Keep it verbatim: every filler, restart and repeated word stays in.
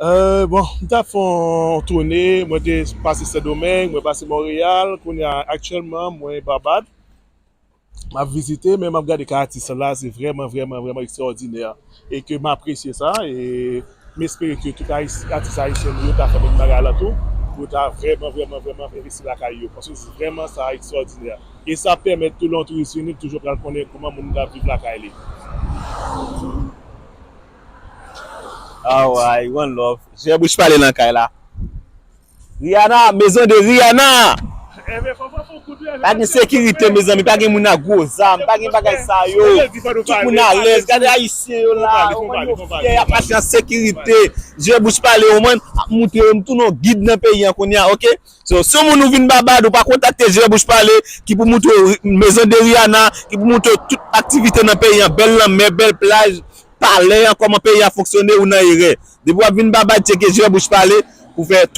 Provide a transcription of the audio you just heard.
Euh, bon, m t ap fè yon toune, mwen te pase Sendomeng, mwen pase Monreyal, kounye a aktyèlman mwen Babad. M ap vizite, men m ap gade kay atis la, se vrèman, vrèman, vrèman ekstraòdinè. E ke m apresye sa, e m espere ke tout Ayis-, atis ayisyen nou yo ta fè menm bagay la tou, pou yo ta vrèman, vrèman, vrèman envesti lakay yo. Paske se vrèman sa ekstraòdinè. E sa pèmèt tou lè yon touris vini, l toujou pral konnen kòman moun ap viv lakay li. Alright, one love. Jè Bouch Pale nan kay la. Rihanna, maison de Rihanna. Pa gen sekirite, mezanmi, pa gen moun ak gwo zam, pa gen bagay sa yo. Tout moun alèz, gade ayisyen yo la, yo fyè, y ap mache an sekirite. Jè Bouch Pale, yo mwen ap montre yo, m tounen yon gid nan peyi an kounye a, oke? So, si yon moun ou vin Babad, ou pa kontakte Jè Bouch Pale, ki pou montre w Maison de Rihanna, ki pou montre w tout aktivite nan peyi an, bèl lanmè, bèl plaj, palè an, kòman peyi a fonksyone, ou nan erè. Depi w ap vin Babad, tcheke Jè Bouch Pale pou fè tout